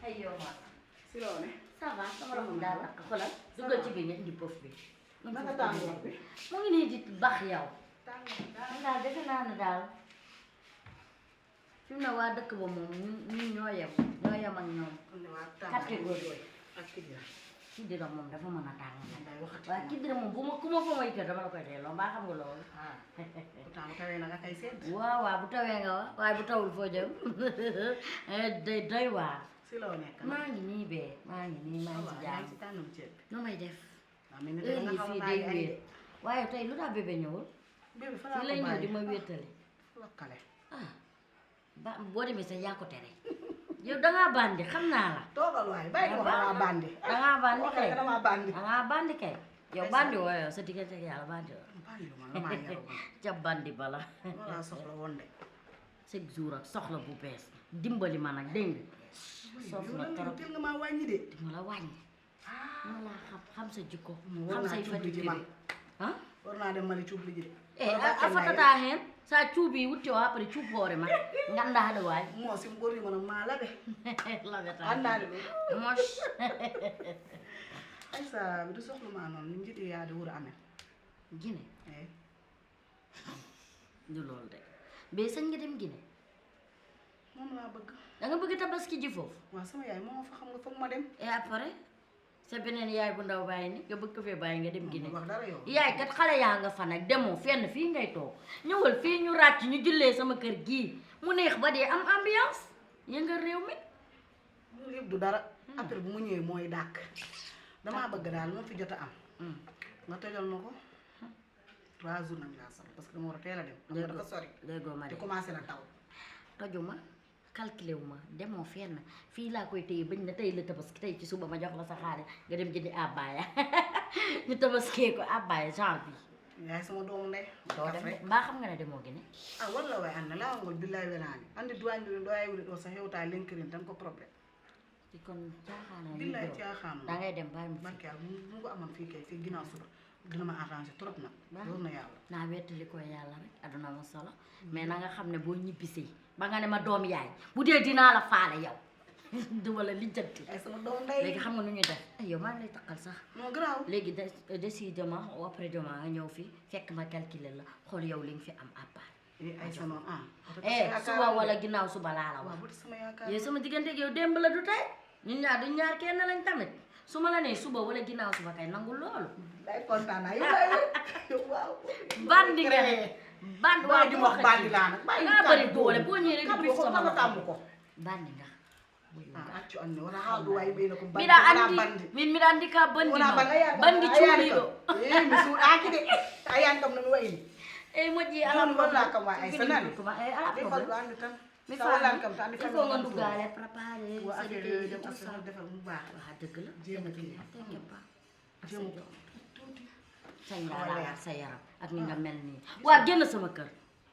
ay yow ma si loo ne ça va sama loxo daal nag xoolal dugal ci bi nga indi pof bi naka tàngoor bi mu ngi nii di bax yow tàngoor man daal defe naa ne daal fi mu ne waa dëkk ba moom ñun ñoo yem ak ñoom catégorie ak kii ki dira moom dafa mën a tàng waaye ki dira moom bu ma ku ma fa may kër dama la koy delloo mbaa xam nga loolu pourtant bu tawee na nga kay seet waaw waaw bu tawee nga wax waaye bu tawul foo jëm day doy waar si loo nekk maa ngi nii bee maa ngi nii maa ngi ci jàmm ci tànnum ceeb nu may def mel ni heure nga yi xaw fii a day ay wéet waaye tey lu tax bébé ñëwul bébé fa fii lay ñëw di ma wéetali lokkale ah ba boo demee sax yaa ko tere yow dangaa bandi xam naa la toogal waay bàyyi ko dangaa bandi dangaa bandi kay dangaa bandi dangaa bandi kay yow bandi woo yow sa diggante ak yàlla bandi woo bandi lu ma la maa yaru ca bandi bala wala soxla woon de chaque jour ak soxla bu bees dimbali ma nag dégg nga soof na trop teel nga maa wàññi de di ma la wàññi ma laa xam sa jikko war xam naa say cuub li fati ji man ah war naa dem mali cuub li ji de a fatata hen sa cuubi wutti o après cuub hoore ma gandaɗo wawi moo si ɓorni mono maa laɓe laweta annaade ɗum moche ay sa mbiɗa sohluma noon min jiɗi yaade wuuro amen Guinée eyi du loolu de mais sañ nga dem Guinée moom laa bëgg da nga bëgg tabaski ji foofu waaw sama yaay moo fa xam nga foog ma dem et après sa beneen yaay bu ndaw bàyyi ni nga bëgg ko fee bàyyi nga dem Guinée wax dara yow yaay kat xale yaa nga fa nag demoo fenn fii ngay toog ñëwal fii ñu ràcc ñu jullee sama kër gii mu neex ba dee am ambiance yëngal réew mi loolu yëpp du dara après bu mu ñëwee mooy dàkk damaa bëgg daal moom fi jot a am nga tojal ma ko 3 jours nag laa soxla parce que dama war a teel a dem xam nga dafa sori déggoo ma te de commencé na taw tojuma calculé wu ma demoo fenn fii laa koy téye bañ na tey la tabaski tey ci suba ma jox la sa xaalis nga dem jëndi abbaaya ñu tabaskee ko abbaaya genre bi yaay sama doomu ndey doo dem de mbaa xam nga ne demoo Guinée ah walla way anna lawol billahi welani andi duwañɗo ɗo ayi wuri ɗo so hewta lenkirin tan ko probléme ci kon caaxaana billahi caaxaanu da ngay dem bàyyi mu fi barke yàlla mu ko amoon fii kay fii ginnaaw suba dina ma arrangé trop nag loolu na yàlla naa wettali ko yàlla rek aduna mu solo mais na nga xam ne boo ñibbisee ba nga ne ma doom yaay bu dee dinaa la faale yow du wala lijjanti ay sama doom ndey léegi xam nga nu ñuy def ay yow maa ngi lay takkal sax non garaaw léegi décidément après demain nga ñëw fii fekk ma calculer la xool yow li nga fi am à part ay sa noonu ah suba wala ginnaaw suba laa la wax waaw bu sama yaakaar yow sama diggante ak yow démb la du tey ñun ñaar duñ ñaar kenn lañ tamit su ma la nee suba wala ginnaaw suba kay nangu loolu day kontaan naa yow waaw bandi nga bandi waaw di wax bandi laa nag nga bëri doole boo ñëwee rek di ko sama tàmm ko bandi nga accu anne wona haaldu wawi ɓeyno ko miɗa andi min miɗa andi ka bandi no bandi cuuɗiɗo mi suuɗaki de a yan kam nomi wayni eyi moƴƴi joni walla kam wa ay so nani eyi ala mi probléme falɗo andi tan mi sa wallan kam tan il faut nga duggaale préparé wa sa affaire liggéey yooyu dem tout ça affaire defal mu baax waa dëgg la jéem a kii t'inquiète pas jéem a tuuti sañ nga laal sa yaram ak ni nga mel nii waa génn sama kër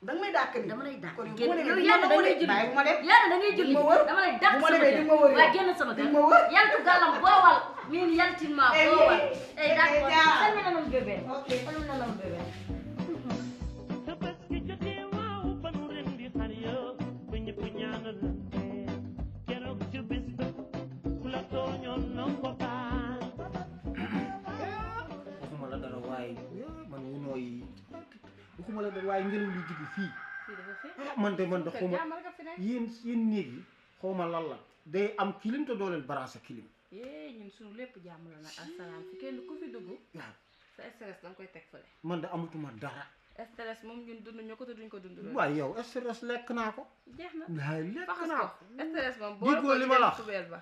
danga may dàkk ni dama lay dàq kon génn bu ma yow demee yàlla da ngay julli bàyyi bu ma dem yàlla da ngay julli ma wër dama lay dàq bu ma sama demee kër di ma wër waa génn sama kër di ma wër yantu galam boowal min yaltinma boowal eyi d'accord jaara. salminanam bébé ok salminanam bébé Tabaski jotee waaw ba nu rendi xar ya ba ñëpp ñaanalante keroog ci bis ba ku la tooñoon na ko baal waxuma la dara waaye man wunoo yi waxuma la dara waaye ngelaw li jóge fii man de xawma yéen néeg yi xawma lan la day am kilim te doo leen branché kilim ñun suñu lépp jàmm la nag asalaam fi kenn ku fi dugg waaw sa stress danga koy teg fële man de amatuma dara stress moom ñun dund ñu ko te duñ ko dund waaye yow stress lekk naa ko jeex na laay lekk faxas naa ko ko stress moom Diggoo li ma la wax. kubeel ba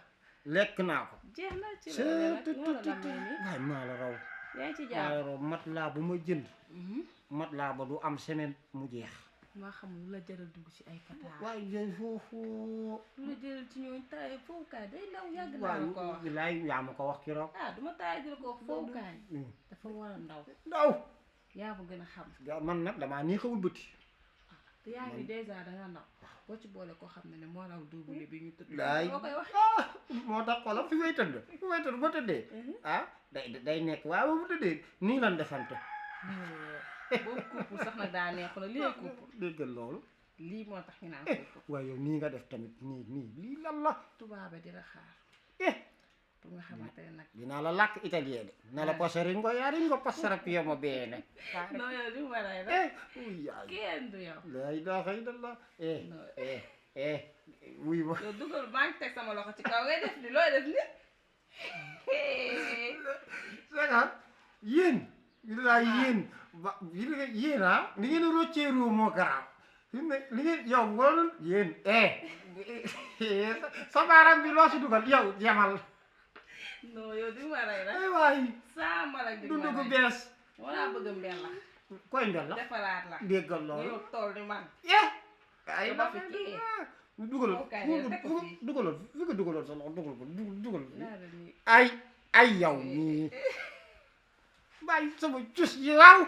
lekk naa ko jeex na ci la nag moo la namee nii waaye maa la raw yaa ngi ci maa la jàmm raw mat laa bu ma jënd mat laa ba du am semaine mu jeex maa xamul lu la jaral dugg ci ay pataar waaye yooyu foofu lu la jaral ci ñooñu taay fowukaay day ndaw yàgg naa la ko wax laay yaa ma ko wax keroog ah duma taay di la ko wax fowukaay dafa war a ndaw ndaw yaa ma gën a xam man nag damaa neexawul bëti te yaa ngi dèjà danga ndaw boo ci boole koo xam ne moo raw double bi ñu tëdd laay moo koy wax moo tax xoolal fi may tëdd ba tëddee ah day nekk waaw ba mu tëddee nii lan defante boobu couple sax nag daa neexu nag lii couple déggal loolu lii moo tax ñu naan ko waaye yow nii nga def tamit nii lii lan la tubaabe di la xaar pour nga xamante ne nag dinaa la làkk italien de na la posseringo yaringo passare piamo bene non yow li mu war a rek yaay kenn du yow la ilaha illallah wuy ma yow dugal maa ngi teg sama loxo ci kaw ngay def ni looy def ni saga yéen yéen li ngeen roccee ruu moo garaaw li ngeen yow wala yéen sa baaram bi loo si dugal yow yamal non yow di ma rey rek ay waay saa mala di ma dundu gu rey bees wala bëgg mbel la koy mbel la defaraat la déggal loolu yow tool ni man ay ba fi kii dugaloon kay teg ko fii dugaloon fi nga dugaloon sa loxo dugal naa la nii ay yow nii bàyyi sama cus yi waaw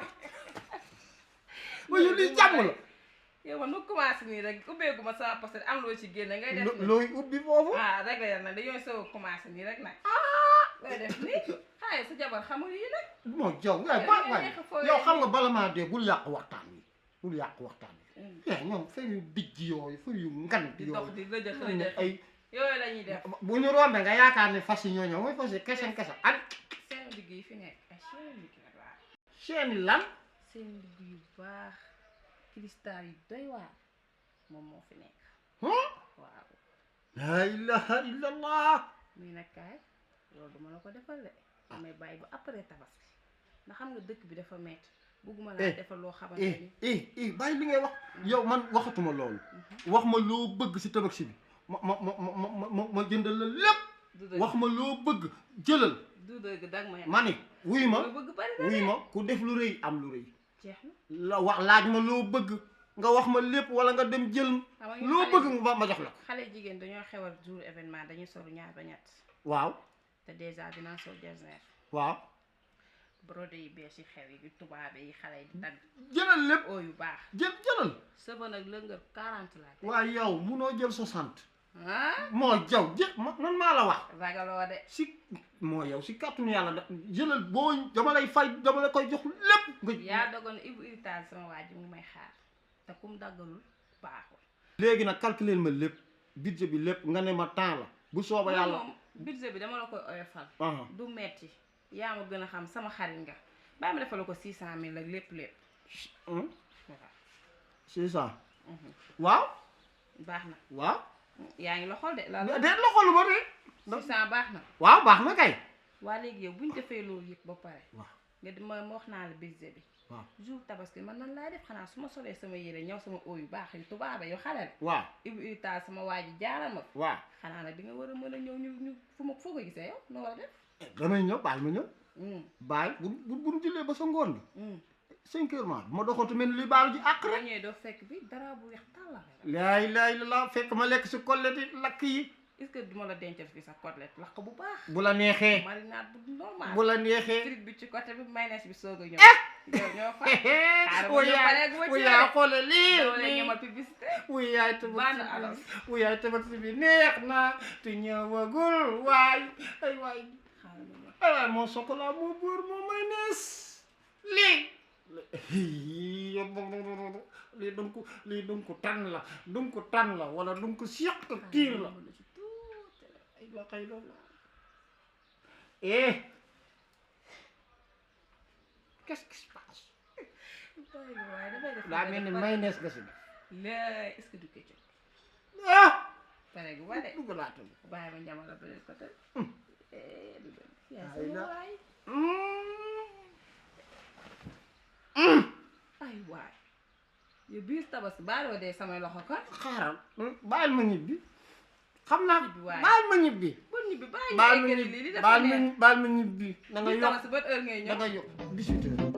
waaye lii jàmm la yow man nu commencé nii rek ubbeegu ma sama poste am loo ci génne ngay def ni looy ubbi foofu rek la na dañoo soog commencé nii rek nag ngay def ni xaaye sa jabar xamul yi nag moo jaw waay yow xam nga bala maa dee bul yàq waxtaan wi ñoom fen yu dijj yooyu fen yu ngan di dox di lëjëx ay yooyu la ñuy def bu ñu rombe nga yaakaar ne fas yi ñoo ñëw mooy fas yi kese ak seen liggéey yi fi nekk ay seen liggéey la baax seeni lan seen liggéey yu baax cristal yu doy waar moom moo fi nekk waaw la ilaha illallah mais nag kaay loolu duma la ko defal de damay bàyyi ba après tabaski ndax xam nga dëkk bi dafa metti bëgguma laa defal loo xamante ni bàyyi li ngay wax yow man waxatuma loolu wax ma loo bëgg si tabaski bi ma jëndal la lépp wax ma loo bëgg jëlal du dëgg dag may ma ni wuy ma bëgg bari na wuy ma ku def lu rëy am lu rëy jeex na la wax laaj ma loo bëgg nga wax ma lépp wala nga dem jël loo bëgg ma jox la xale jigéen dañoo xewal jour événement dañuy solu ñaar ba ñett waaw te déjà dinaa sol jasner waaw brodé yi bees yi xew yi tubaabe yi xale yi di dagg jëlal lépp oo yu baax jëlal sëba nag lëngal 40 laa waaye yow munoo jël 60 ah moo jaw man maa la wax ragaloo de si moo yow si kàttanu yàlla da jëlal boo dama lay fay dama la koy jox lépp nga yaa dogoon ibu héritage sama waa ji mu may xaar te kum daggalul baaxul léegi nag calculer ma lépp budget bi lépp nga ne ma temps la bu sooba yàlla moom budget bi dama la koy oyofal du metti yaa ma gën a xam sama xarit nga bàyyi ma defal la ko 600 000 ak lépp 600 waaw baax na waaw yaa ngi loxol de la déet loxolu ma de 600 baax na waaw baax na kay waa léegi yow buñ defee loolu yëpp ba pare waaw nga di ma wax naa la budget bi waaw jour tabaski man nan laay def xanaa su ma solee sama yére ñëw sama eau yu baax yi tubaaba yow xale la waaw ibu héritage sama waa ji jaaral ma waaw xanaa nag di nga war a mën a ñëw ñu foo ko gisee yow noo war a def damay ñëw baal ma ñëw baal bu jullee ba sa ngoon bi 5 heures ma doxatu mel li baal ji àq rek ñëwee doo fekk bi dara bu weex tàlla laay la fekk ma lekk si colleti lakk yi est-ce que duma la dencal fii sa côtelette lakk bu baax bu la neexee marinade bu normal bu la neexee frite bi ci côté bi mayonnaise bi soog a ñëw yow ñoo fa wuyaay xoole lii ñamal publicité wuyaay tabaski bi neex na te ñëwagul waay ay waay moo chocolat moo beurre moo mayonnaise lii lii donc tan la wala donc siq tiir la ay la xay loolu qu'est-ce qui se passe daa mel ni mayonnaise nga si def laa est-ce que du ketchup pare gu ba de dugalaatal bàyyi ma ñamal la beneen côté ay waay yow biir tabaski baaloo dee samay loxo kon xaaral baal ma ñibbi xam naa waay baal ma ñibbi bon ñibbi bàyyi ñu eggali lii li dafa neex baal ma ñibbi da nga biir yokk tabaski ban heure ngay ñëw da nga yokk 18 heures